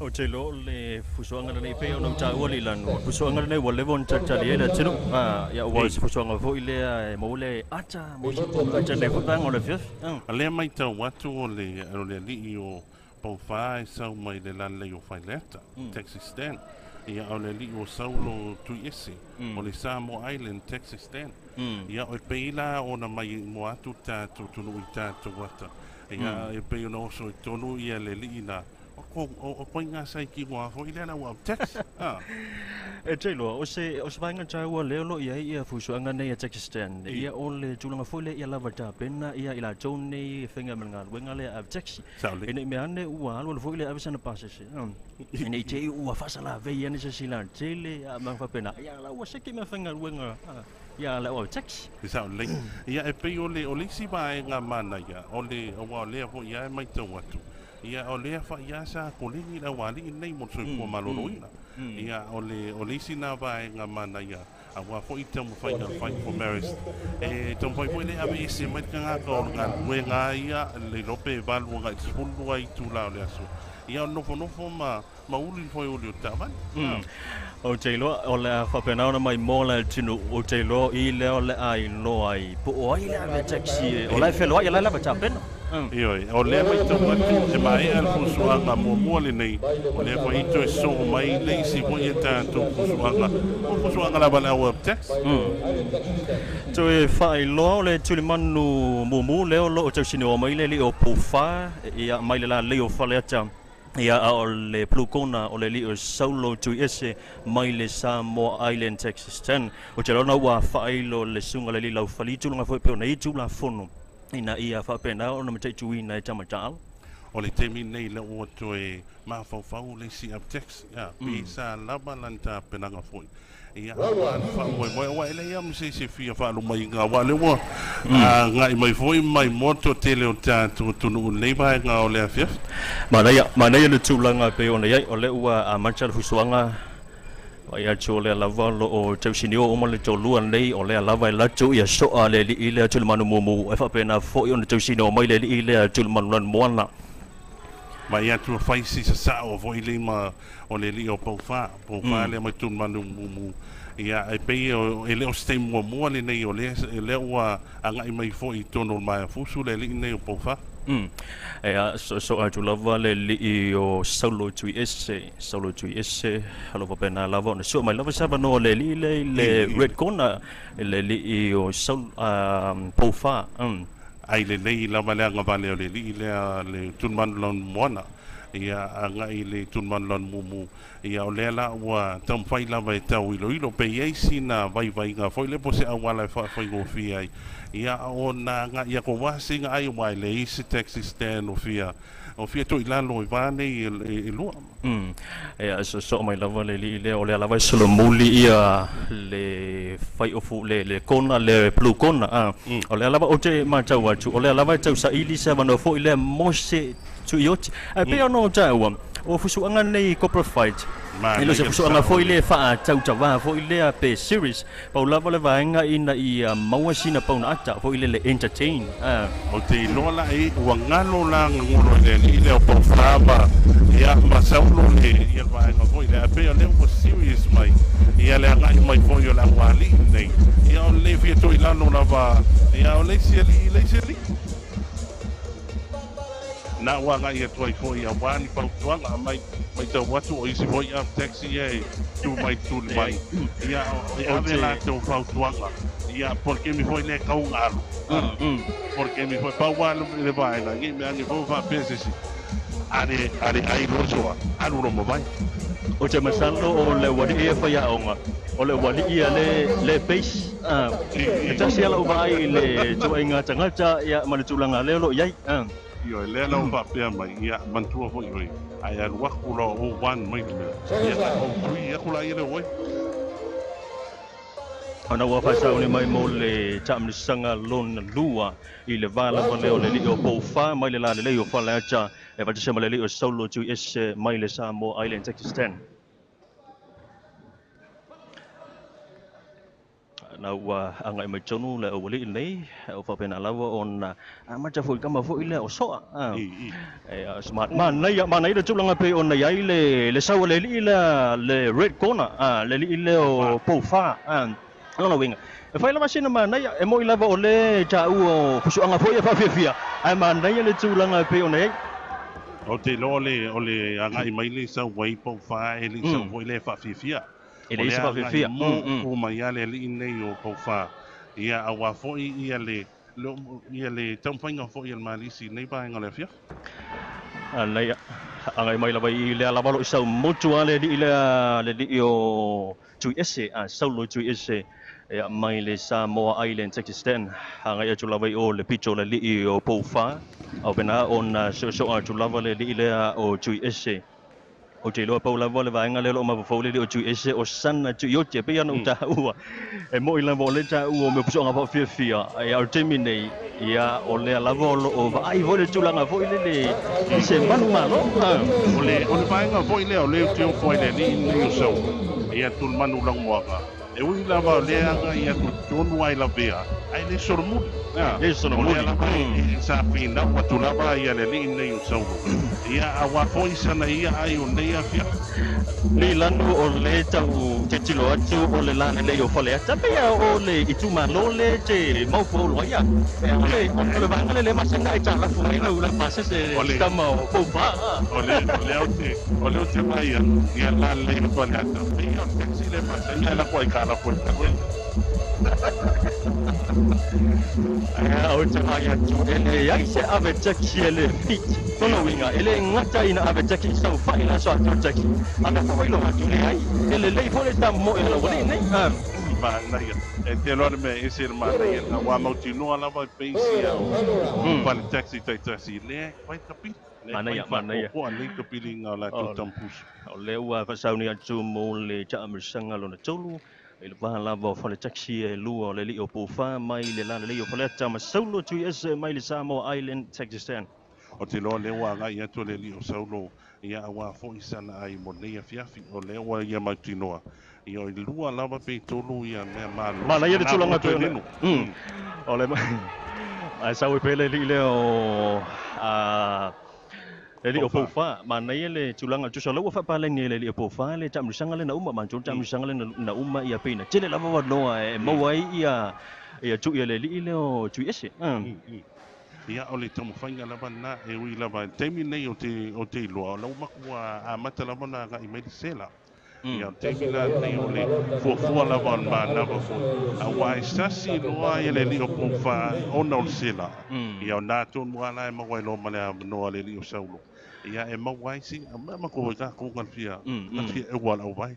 O te lo le fusoanga nei pe ona taua le lanu. Fusoanga nei ua leva ona talitali ai le atunuu. Ia ua se fusoanga foi lea e maua le ata mo se ata le foi vaega o le afiafi. A lea matau atu o le alii o Paufā e sau mai le lalelei o Faileata, Taxi Stand. Ia o le alii o Saulo Tuiese, o le Samoa Island Taxi Stand. Ia o e pei la ona mai mo atu tatou atunuu i tatou ata. Ia e pei ona oso i tonu ia le alii na o koe ngā sai ki mua foi lea la ua taxi. E te loa, o se vaega taua lea o lo o i ai ia fusuaga nei a Taxi Stand, ia o le tulaga foi lea ia lava tapena ia i latou nei e faiga ma le galuega lea a taxi. E nei mea ane ua alu alu foi lea ave sana pasese. E nei te i ua faasalavei ane se isi lautele a ma faapena. Ia la ua seke mea faigaluega ia le au taxi. E sao lelei. Ia e pei o le o le isi vaega manaia o le aua o lea foi lava e matau atu. Ia o lea faia sa koleni le aualii nei mo le soifua maloloina. Ia o le o le isi na vaega manaia aua foi taumafaiga Fight for Marriage. E taumafai foi le aveese mai le tagata o le galuega ia le iloa pe 8 agai i le 12 itula o le aso. Ia o le nofonofo ma uli le foeuli o le taavale. Ou te iloa o le a faapena ona mai mo le atunuu, ou te iloa i lea o le a iloa ai po o ai le ave taxi o la e feloai, o la e lava tapena. Ioe, o lea matau atu e maea le fusuaga muamua lenei, o lea foi toe soo mai le isi foi e tatou fusuaga, o fusuaga lava le au taxi. Toe faailoa o le tulimanu mumu lea o lo o tausinioa mai le alii o Poufa, ia mai le lalei o Faleata. Ia a o le plukona o le alii o Saulo Tuiese mai le Samoa Island Taxi Stand. O te lona ua faailo le suga le alii laufali tulaga foi pe ona i tulafono ina ia faapena ona mataituina e tamataala. O le taimi nei le ua toe mafaufau le isi up taxi. Ia, pe sa lava lana tapenaga foi. Ia, aua le faamoemoe, aua e leai lava ma se isi e fia faalumaiga, aua o lea ua agai mai foi mai moa le toatele o le tatou atunuu i lenei vaega o le afiafi. Manaia, manaia le tulaga e pei ona i ai, o lea ua amata le fusuaga vaai atu o lea lava o lo o tausinio uma le toalua nei, o lea lava e latou ia soa le alii lea tulimanu mumu, e faapena foi ona tausinio mai le alii lea tulimanu lanumoana. Vaai atu e fai si sasao foi le ma o le alii o Paufā, Paufā lea mai tulimanu mumu. Ia, e pei e le o se taimi muamua lenei o lea, lea ua agai mai foi i totonu o le Maeafusu le alii nei o Paufā. E a soasoa atu lava le alii o Saulo Tuiese, Saulo Tuiese, o lo o faapena lava ona sua mai lava se avanoa o le alii lea i le Red Corner, le alii o Saulo Paufā. Ai lelei lava le agavale o le alii lea le tulimanu lanumoana. Ia agai le tulimanu lanumumu. Ia o lea la ua taumafai lava e tau iloilo pe i ai sina vaivaiga foi lea po o se auala e faafaigofie ai. Ia ona agai atu aua seiga ai aua e leai se taxi stand o fia o fia to'i lalo i va nei e lua. E soosoo mai lava le alii lea, o lea lava e solomuli ia le faiofu le kona, le blue corner. O lea lava ou te matau atu, o lea lava e tausaili se avanoa foi lea mo se tuioti. Ae pei ona o taua, o fusuaga nei Cobra Fight, e le o se fusuaga foi lea e faatautavā foi lea pe series, pau lava le vaega ina ia maua sina paunaata foi lele entertain. Ou te iloa la e ua galo la gagolo i le alii lea o Paufā ma ia ma Saulo le ia le vaega foi lea, ae pei o lea ua serious mai ia le agai mai foi o le aualii lenei. Ia o le fia toilalo lava ia o le isi alii le isi alii. Na ua agai atu ai foi aua ni fautuaga mai matau atu o isi foi up taxi e tu mai tuli mai. Ia e ave latou fautuaga. Ia porque mi foi le kauga alu. Porque mi foi pau alu le vaega ngi me ange foi faapea se isi. Are are ai losoa alu lo mawai. O te masalo o le ualii e faiaoga, o le ualii ia le le base. E tasi ala o vaai i le tuaiga tagata ia ma le tulaga lea o lo o i ai. Ioe, lea la ua faapea mai, ia, manatua foi oe, ae alu aku loa o one mai le mea, ia, o three aku la ia le oe. Ona ua faasauni mai mo le taamilosaga lona lua i le va lava lea o le alii o Poufa mai le lalelei o Faleata e faatasi ma le alii o Saulo Tuiese mai le Samoa Island Taxi Stand. Na ua agai mai tonu le auali'i nei o faapena lava ona amata fo'i kama fo'i lea o so'a e smart manaia manaia le tulaga pei ona iai le sau a le ali'i lea le red corner le ali'i lea o Poufa lona uiga e fai lava sina manaia e mo'i lava o le ta'ua o fusu'aga fo'i e fa'afiafia ae manaia le tulaga e pei ona iai. O te iloa o le agai mai le sau ai Poufa e le'i sau foi le fa'afiafia e le'i se fa'afiafia mo mai a le ali'i nei o Poufa ia auā fo'i ia le ia le taumafaiga fo'i a le malisi nei vaega o le afiafi. Alai agai mai lava i lea lava lo'i sau motu a le ali'i lea le ali'i o Tuiese a Saulo Tuiese ia mai le Samoa Island Taxi agai atu lava i o le pito le ali'i o Poufa au pena ona so'oso'o atu lava le ali'i lea o Tuiese. O te iloa pau lava le vaega lea o lo'o mafaufau le o Tuiese o sana tuioti e pei ana ou ta'ua e mo'i lava o le ta'ua o mea puso'oga fa'afiafia ia o le taimi nei ia o lea lava o lo'o va'ai foi le tulaga foi lele i se manu malo. O le vaega foi lea o lea ou te ofo ai le ali'i nei o Saulo ia tulimanu lagomoaga e ui lava o lea aga ia tonu ai lavea ae le solomuli le solomuli o lea lava e sa finau atu lava ia le ali'i nei o Saulo ia auā fo'i sana ia ai o nei afiafi. Nei lanu o le tau tetilo atu o le lalelei o Faleata pei o le itumalo le te maufou ai o le vaega le le masina e talafu ai lau la pasese tama o Poufa. O le o te mai ia lalelei o Faleata pei o le taxi le masaina la koai kalafu e o te vai atu e leai se ave taxi e le fit tona uiga e le gata ina ave taxi sau fa'i la so atu taxi ave fo'i lo atu leai e lelei foi le tamo'e lau alii nei. Manaia e te loa le mea ese le manaia auā mautinoa lava e peisi o fale taxi taitasi lea fai kapili. Manaia manaia po nei kapiliga o latou tampusu. O lea ua fa'asauni atu mo le ta'amisaga lona tolu i le vaha lava o fale taxi e lua o le ali'i o Poufa mai le lalelei o Faleata ma Saulo Tuiese mai le Samoa Island Taxi Stand. O te loa lea ua agai atu le ali'i o Saulo ia auā fo'i sana ai mo nei afiafi o lea ua ia mautinoa ia o lua lava pe tolu ia mea malo. Manaia le tulaga pei o le ae sau e pele ali'i lea o le ali'i o Poufa manaia le tulaga tusa lau ua fa'apalagi e le ali'i o Poufa le ta'amilosaga le na uma matou ta'amilosaga le na uma ia peina tele lava avanoa e maua ai ia ia tu'i a le ali'i lea o Tuiese. Ia o le taumafaiga lava lena e ui lava taimi nei o te iloa o lau makua amata lava na aga'i mai le sela ia o le taimi la nei o le fuafua lava o le manava foi auā e sasi loa ia le ali'i o Poufa ona o le sela ia o na tonu ala e maua ai loa ma le avanoa le ali'i o Saulo ia e maua ai si makou foi tatou galafia galafia eua lau vai.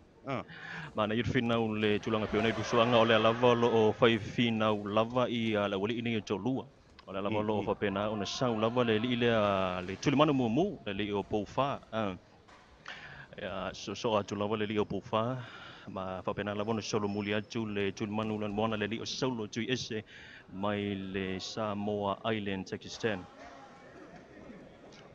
Manaia le finau le tulaga pei ona i pusuaga o lea lava o lo'o fai finau lava ia le auali'i nei o to'alua o lea lava o lo'o faapena ona sau lava le ali'i lea le tulimanu mumu le ali'i o Poufa ia so'oso'o atu lava le ali'i o Poufa ma faapena lava ona solomuli atu le tulimanu lanumoana le ali'i o Saulo Tuiese mai le Samoa Island Taxi Stand.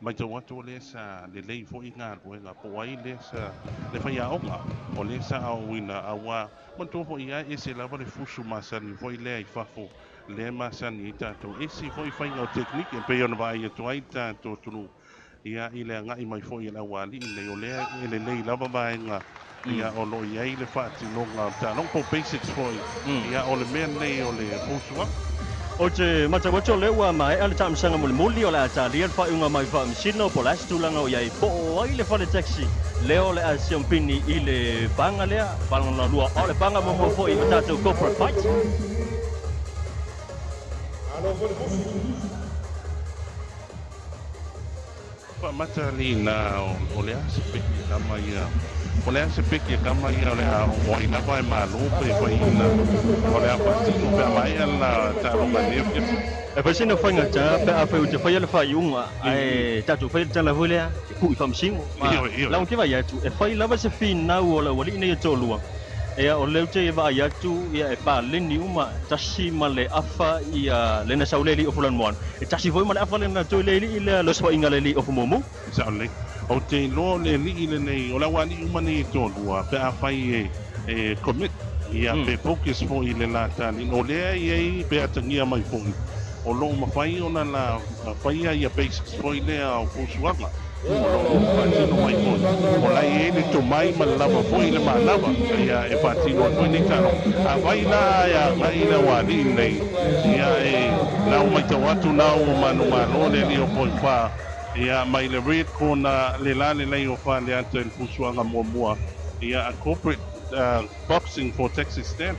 Matau atu o lea sa lelei fo'i galuega po o ai lea sa le faiaoga o lea sa aoaoina auā manatua fo'i a ese lava le fusu masani foi lea i fafo lea masani ai tatou ese fo'i faiga o tekniki e pei ona vaai atu ai tatou atunuu ia i le aga'i mai fo'i e le auali'i nei o lea e lelei lava vaega ia o lo'o i ai le fa'atinoga o taaloga po basics foi ia o le mea nei o le fusu atu. O te matau atu o lea ua mae'a le ta'amisaga mulimuli o le a talia le fa'aiuga mai fa'amasino po le a se tulaga o iai po o ai le fale taxi lea o le a siompini i le paga lea paga lua o le paga muamua fo'i o tatou corporate fight. Fa'amata lina o le a se peki e kama ia o le a se peki e kama ia o le a o ai lava e mālō pe faiina o le a fa'atino pe a maea la taaloga nei afiafi. E faisina faigata pe a fai o te faia le fa'aiuga ae tatou faia le tala foi lea e ku'i faamasino lau ke vai atu e fai lava se finau o le auali'i nei e to'alua ia o lea te vaai atu ia e paleni uma tasi ma le afa ia lena sauleli o fulanumoana e tasi foi ma le afa lena toe le ali'i lea le soa'iga le ali'i o fumumu. Sa'o lelei o te iloa le ali'i lenei o le auali'i uma nei e toalua pe a fai e commit Ia pe focus foʻi i le la taleni o lea e iai pe atagia mai foʻi o loo mafai ona la faia ia basics foi lea o fuafuaga o loo faatino mai foi o la e iai le tomai ma le lava foi le manava ia e faatino ai foi nei taaloga. Afai la e agai le aualii lenei ia e na ua maitau atu na ua manumalo le alii o Poifa ia mai le red corner le la lelei o Faleata i le fuafuaga muamua ia a corporate boxing for taxi stand.